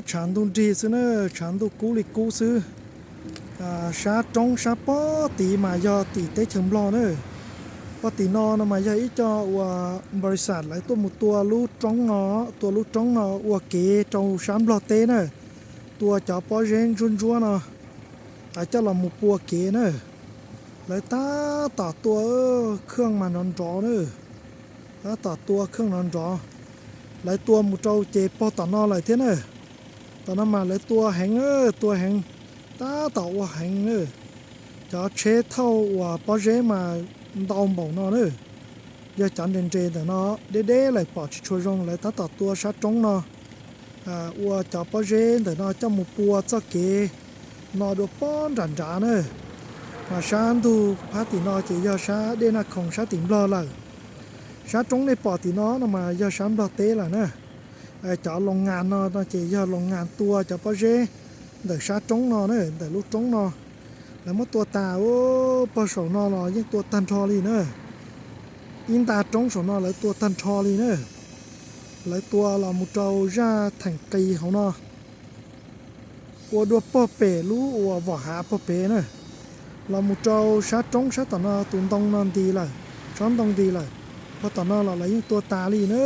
Tshav ntuj nrig xwb na, tshav ntuj kub li kub xwb. Sab roob sab pob tid mas yog tim teb chaws Nplog na. Pog tim no no mas yog ib co uas nparisat lawv tuaj mus tua lub roob no, tua lub roob no ua kev rau sab Nplog teb na. Tua cov pob zeb ntsuab ntsuab no coj los mus pua kev na. Lawv tab tom tua, khaj mas nrov nrov na. Tab tom tua khaj nrov nrov. Lawv tua mus rau ces pog tom no lawm thiab na. Tom no mas lawv tua heev na, tua heev, tab tom ua heev na. Cov tsheb thauj uas pob zeb mas ntau npaum no na. Yog cov nres nres ntawm no deb deb lawm pom tsis tshua zoo, lawv tab tom tua sab roob no ua cov pob zeb ntawm no coj mus pua txoj kev no dua pob nram nrad na. Mas sab ntug phab tim no ces yog sab dej Naj Khoom sab tim Nplog lawm. Sab roob nej pom tim no no mas yog sab Nplog teb lawm na. Cov loos ngas no no ces yog loos ngas tua cov pob zeb ntawm sab roob no na, ntawm lub roob no. Lawv muab tua tas, pog saum no los yeej tua tag nrho li na. Ib nta roob saum no lawv tua tag nrho li na. Lawv tua los mus rau zaj theem qis hauv no, ua dua pog pem lub uas vom hav pog pem na, los mus rau sab roob sab tom no tus ntoo no nti lawm, tsob ntoo nti lawm. Pog tom no los lawv yeej tua tas li na.